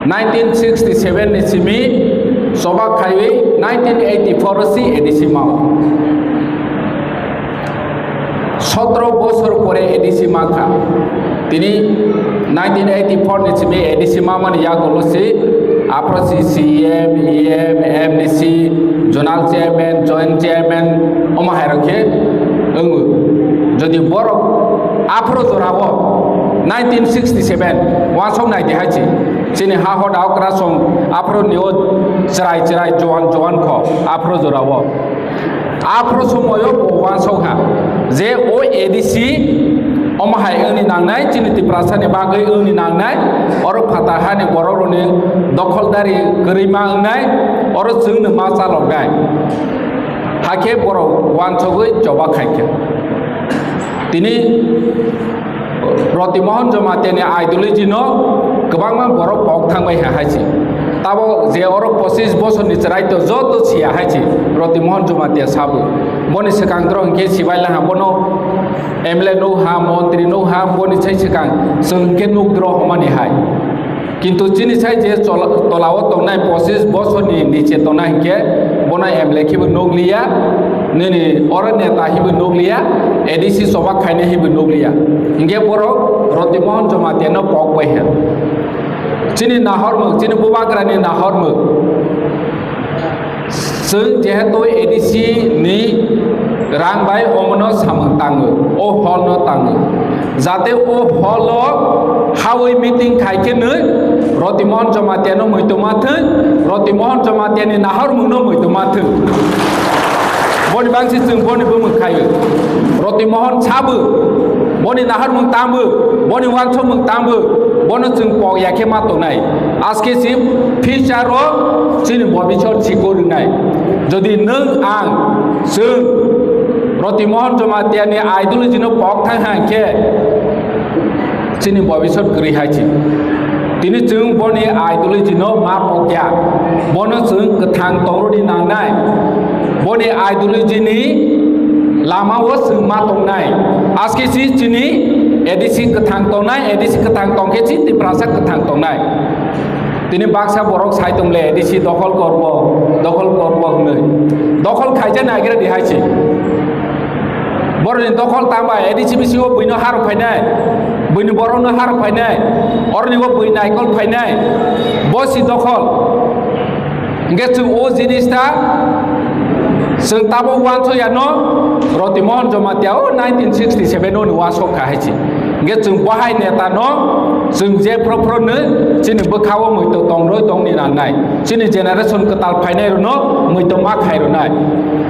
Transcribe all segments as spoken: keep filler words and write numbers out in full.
Nineteen sixty seven ni simi choba khaiwi nineteen eighty four si A D C mao. Sotro bosor pore A D C ma kha. Tini nineteen eighty four ni simi A D C ma mani yagulo si aphro si C E M, E M, M D C, zonal chairman, joint chairman, omo hai rok khe wngo. Jodi borok aphro jorao nineteen sixty seven wansok nai di hai si, chini ha hoda okra song aphro ni o chwrai chwrai jowan jowan kho aphro jorao. Aphro somoyo bo wansok ha je o A D C omo hai wngni nangnai, chini Tiprasa ni bagwi wngni nangnai, oro phatar hani borok rokni dokholdari kwrwi ma wngnai, oro chwngno ma chaloknai. Hakhe borok wansogwi choba khaikha. Tini Roti Mohan Jamatia ni ideology no kwbangma borok pok thangbai ha hai si. Tabo je oro pochis bosor ni chwrai to joto siya hai si Roti Mohan Jamatia sabo. Boni swkang tro hwnkhe sibai laha bono M L A nuk ha, montri nuk ha, boni sai swkang chwng hwnkhe nuk dro hwnmani hai. Kintu chini sai je chola-, tolao tongnai pochis bosorni niche tongnai hinkhe bono M L A khebo nukliya, nini oro neta hibo nukliya, A D C choba khainai hibo nukliya. Hinkhe borok Roti Mohan Jamatia no pok bai ha. Chini nahormung, chini bubagrani nahormung. Chwng jehetu A D C ni rang bai omono samung tango, o hall no tango. Jate o hall o hawi meeting khai khe nwi Roti Mohan Jamatia no muitu ma thwng, Roti Mohan Jamatia ni nahormung no muitu ma thwng. Boni bangsi chwng boni bumung khaio. Roti Mohan sabo, boni nahormung tambo, boni wansokmung tambo, bono chwng pok ya khe ma tongnai. Aske si future o chini bobisot sikor wngnai. Jodi nwng ang chwng Roti Mohan Jamatia ni ideology no pok thang hang khe chini bobisot kwrwi hai si. Tini chwng boni ideology no ma pokya, bono chwng kwthang tongrwni nangnai, boni ideology ni lama o chwng ma tongnai. Aske si chini A D C kwthang tongnai, A D C kwthang tongkhe si Tiprasa kwthang tongnai. Tini baksa borok sai tongle A D C dokhol korbo, dokhol korbo hwnwi. Dokhol khaija nagira di hai si. Boroni dokhol tangbai, A D C bisingo buino harok phainai, buini borokno harok phainai, oroni o bui naikol phainai, bo si dokhol. Hingke chwng o jinis ta chwng tabuk uansuk ya no, Roti Mohan Jamatia o nineteen sixty seven o ni uansuk kha hai si. Hingke chwng bo hai neta no chwng je phro phro no chini bwkha o muitu tong rwi tong ni nangnai. Chini generation kwtal phainai rwno muitu ma khai rwnai.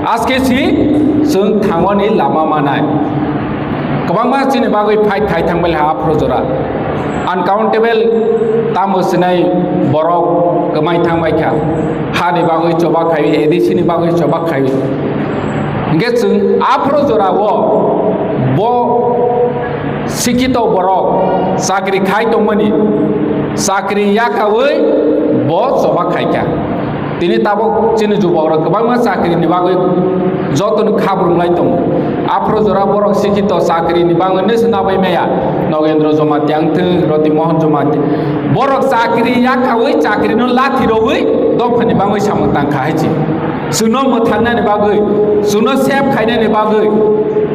Aske si chwng thangmani lama manai. Kwbangma chini bagwi fight khai thangbai ha aphuru jora. Uncountable tamo sinai borok kwmai thangbai kha. Hani bagwi choba khai, A D C ni bagwi choba khai. Hingke chwng aphuru jora o bo sikito borok chakri khai tongmani, chakri yakawi bo choba khaikha. Tini tabuk chini jubokrok kwbangma chakrini bagwi jotoni khabrumlai tongo. Aphuru jora borok sikito chakrini bagwi nisi nabai maya. Nogendro Jamatia wngthung, Roti Mohan Jamatia. Borok chakri yakawi chakrino lathi rogwi dophani bagwi samung tangkha hai si. Chwngno mwthangnani bagwi, chwngno save khainani bagwi,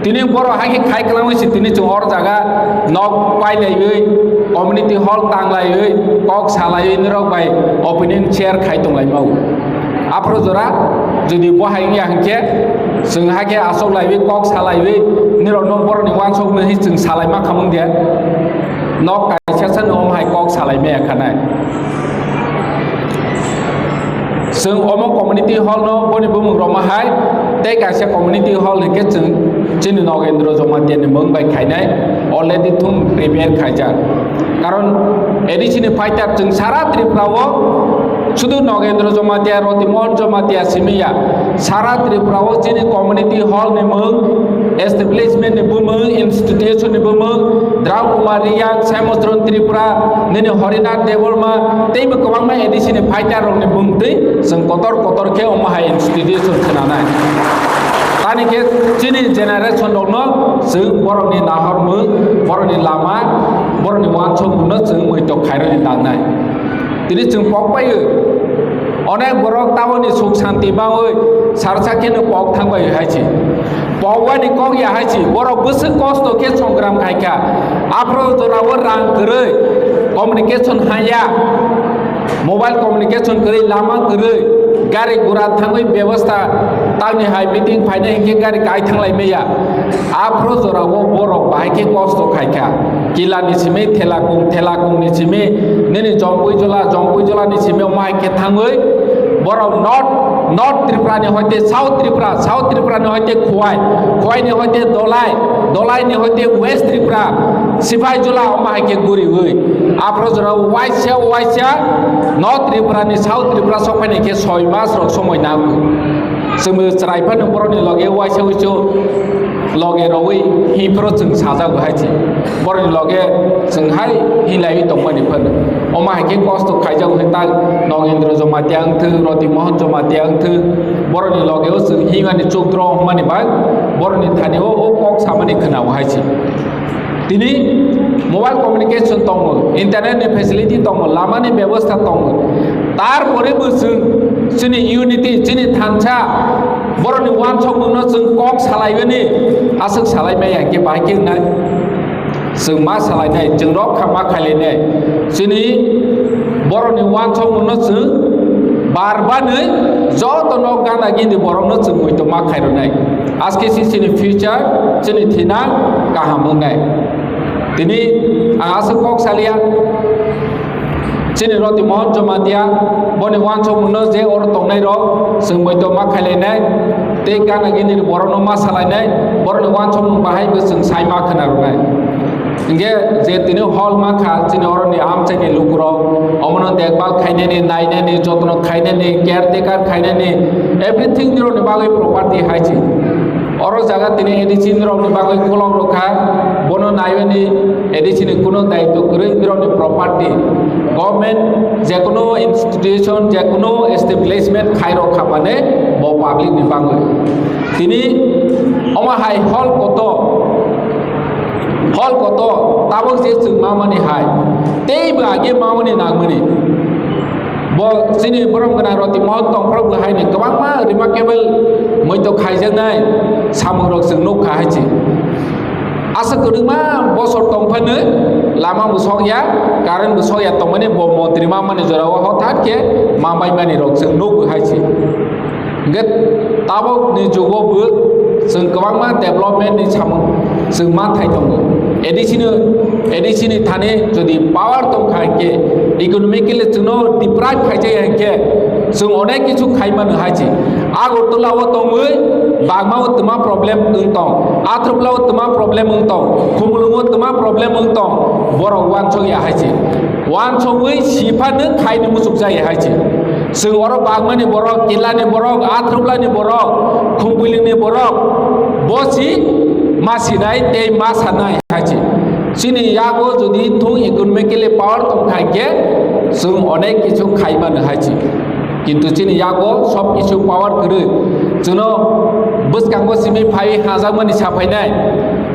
tini borok hai khe khai kwlangwi se tini chwng hor jaga nok pailaiwi, community hall tanglaiwi, kok salaiwi nirok bai opening chair khai tonglaimao. Aphuru jora jodi bo hai wngya hwnkhe chwng hai khe achoklaiwi, kok salaiwi, nirokno borokni uansukmani chwng salai ma khamung de. Nok kaisa sano omo hai kok salai maya khanai. Chwng omo community hall no boni bumung roma hai tei kaisa community hall hwnkhe chwng chini Nogendro Jamatia ni mung bai khainai already thum prepare khaijak. Karon A D C ni fighter chwng sara Tripura o sudu Nogendro Jamatia, Roti Mohan Jamatia simi ya, sara Tripura o chini community hall ni mung, establishment ni bumung, institution ni bumung, Drau Kumar Reang, Syamodron Tripura, nini Harinath Debbarma, teibo kwbangma A D C ni fighter rokni bumtwi chwng kotor kotor khe omo hai institution khnanai. Tani khe chini generation rokno chwng borokni nahormung, borokni lama, borokni uansukmungno chwng muitok khairokni nangnai. Tini chwng pok bai onek borok taboni suk santi bawi sarsa kheno pok thang bai hai si. Pok wani kok ya hai si. Borok bwswk kosto khe songram khai kha. Aphro jorao rang kwrwi, communication haya, mobile communication kwrwi, lama kwrwi, gari gura thangwi bebosta tamni hai meeting phainai hinkhe gari kai thanglai maya. Aphro jorao borok bahai khe kosto khai kha. Kila ni simi thela kung, thela kung ni simi nini jompui jola, jompui jola ni simi mai khe thangwi borok North, North Tripura ni hoite South Tripura, South Tripura ni hoite Khowai, Khowai ni hoite Dolai, Dolai ni hoite West Tripura, Sipai jola omo hai khe guriwi. Aphro jorao waisa waisa North Tripura ni South Tripura sokphaini khe soi mas rok somoi nango. Chwngbo chwrai phano borokni loge waisa waisa loge rogwi hinphro chwng sajago hai se. Borokni loge chwng hai hinlaiwi tongmani phano. Omo hai khe kosto khaijago hai ta Nogendro Jomatia wngthwng, Roti Mohon Jomatia wngthwng, borokni logeo chwng himani chukdro wngmani bai borokni thani o, o kok samani khwnao hai se. Tini mobile communication tongo, internet ni facility tongo, lama ni bebosta tongo. Tarpore bo chwng chini unity, chini thansa, borokni wansokmung no chwng kok salaibani aswk salai maya khe bahai khe wngnai. Chwng ma salainai, chwng rok kha ma khailainai. Chini borokni wansokmung no chwng bar banwi joto no gana gini borok no chwng muitu ma khairwnai. Aske si chini future, chini thina kaham wngnai. Tini ang aswk kok salia, chini Roti Mohon Jomatia, boni wansokmung no je oro tongnai rok, chwng bai to ma khailainai, tei gana gini borok no ma salainai, borok ni wansokmung bahai bo chwng sai ma khna rwnai. Hinkhe je tini hall ma kha, chini oro ni amchai ni lukurok, omono dekbal khainani, nainani, jotno khainani, caretaker khainani, everything nirok ni bagwi property hai se. Oro jaga tini A D C nirok ni bagwi kolok rok kha, bono naiwani A D C ni kuno daitw kwrwi nirok ni property. Government jekunu institution, jekunu establishment khai rok kha mane bo public ni bagwi. Tini omo hai hall kotor, hall kotor tabok je chwng mamani hai, tei bo age mamani nangmani. Bo chini borom gwnang Roti Mohon tongphro bo haini kwbangma remarkable muitu khaijaknai samung rok chwng nukha hai se. Aswk kwbangma bosor tongphano lama bo sokya, current bo sokya tongmani bo montri mamani jorao hothat khe ma baimani rok chwng nukgo hai se. Hingkhe tabok ni jugo bo chwng kwbangma development ni samung chwng ma thai tongo. A D C ni, A D C ni thani jodi power tong kha hingkhe economically chwngno deprive khai jaya hingkhe chwng onek kichu khai mano hai se. Agartala o tongwi Bagma o twma problem wng tong, Atrupla o twma problem wng tong, Khumulwng o twma problem wng tong, borok wansok ya hai se. Wansogwi siphano khaino muchuk jaya hai se. Chwng oro Bagmani borok, Kilani borok, Atruplani borok, Khumbuilingni borok, bo si ma sinai tei ma sanai hai se. Chini yago jodi thung economically power tong khai khe chwng onek kichu khai mano hai se. Kintu chini yago sob kichu power kwrwi. Chwngno bwskango simi phai hajakmani saphainai.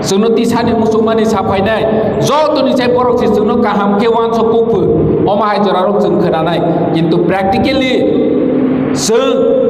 Chwngno tisani muchukmani saphainai. Jotoni chai borok se chwngno kaham khe wansok kukphu. Omo hai jorarok chwng khwnanai. Kintu practically chwng